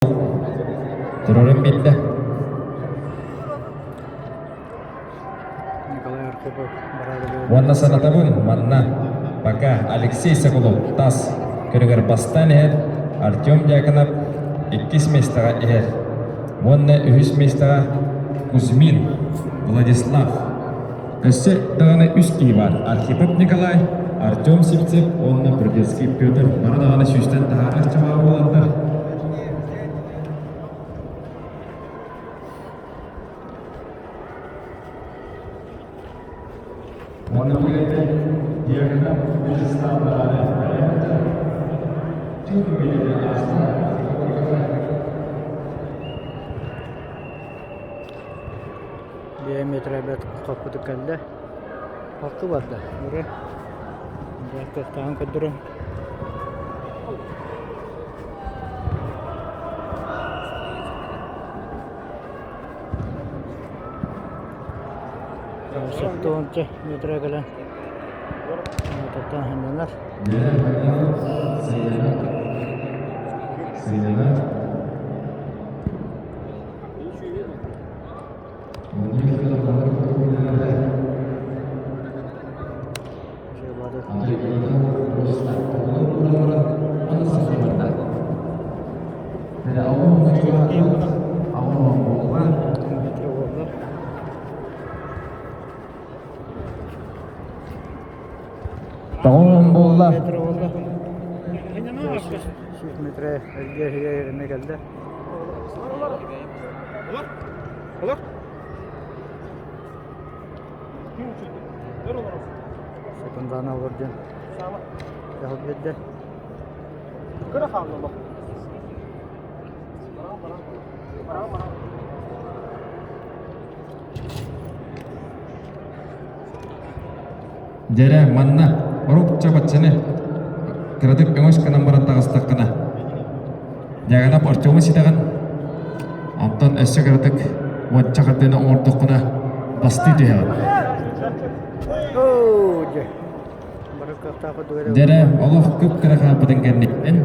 Турарын билдэ. Николай Архипов бараары Уонна санатабын, манна пока Алексей Соколов тас көрүгэр бастаан иһэр, Артем Дьяконов иккис миэстэҕэ иһэр. Уонна үһүс миэстэҕэ Кузьмин Владислав. Өссө даҕаны үс киһи баар. Архипов Николай, Артем Сивцев уонна Прудецкий Петр бары даҕаны сүүстэн таһаарар чабаа буоланнар. Уонна бу кэннэ Диагна Вячеслав даҕаны түн билиги ааста. Диаметра бэрт хоппутук кэллэ. Халкы барда. Бары кыахтааҕын көрдөрөн. Сэттэ метра кэлэн тохтоон сынньанар. Тоҕуһун буолла. Метро эргэ кэллэ. Олор. Секундана олор диэн дьаһал биэрдэ. Кыра хаалла. Дьэрэ, манна орук чабаччыны кыратык өҥөс гынан баран таҕыстаххына Дьаганап Артему ситэҕин, онтон өссө кыратык уонча хардыыны оҥордоххуна бастыы түһэҕин. Оо, дьэ. Бары кыахтаах Дьэрэ, олох кып-кыра хаалбытын кэнниттэн.